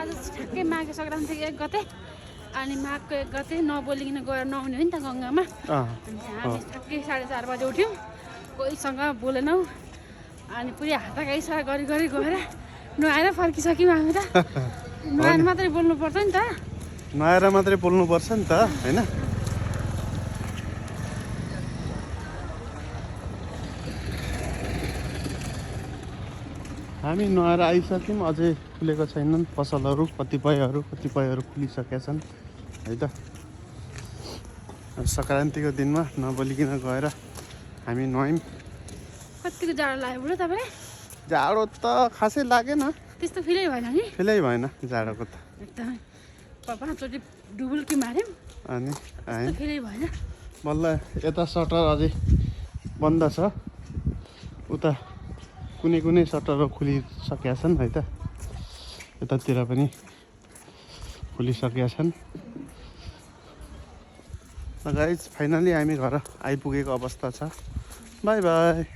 आज ठ्याक्कै माघे सङ्क्रान्ति 1 गते अनि माघको 1 गते नबोलिकन गएर नुहाउने हो नि त गङ्गामा। अनि हामी ठ्याक्कै 4:30 बजे उठ्यौँ, कोहीसँग बोलेनौँ अनि पुरै हातका इसारा गरी गएर नुहाएर फर्किसक्यौँ हामी त। नुहाएर मात्रै बोल्नु पर्छ नि त, नुहाएर मात्रै बोल्नुपर्छ नि त होइन। हामी नुहाएर आइसक्यौँ, अझै खुलेको छैनन् पसलहरू, कतिपयहरू खुलिसकेका छन् है त। सङ्क्रान्तिको दिनमा नबोलिकन गएर हामी नुहायौँ। कतिको जाडो लाग्यो बुढो तपाईँलाई? जाडो त खासै लागेन, त्यस्तो फिलै भएन नि? फिलै भएन जाडोको त। एकदमै 5चोटि डुबुल्की माऱ्यौँ अनि त्यस्तो फिलै भएन। बल्ल यता सटर अझै बन्द छ, उता कुनै सटरहरू खुलिसकेका छन् है त, यतातिर पनि खुलिसकेका छन्। गाइज फाइनली हामी घर आइपुगेको अवस्था छ। By by.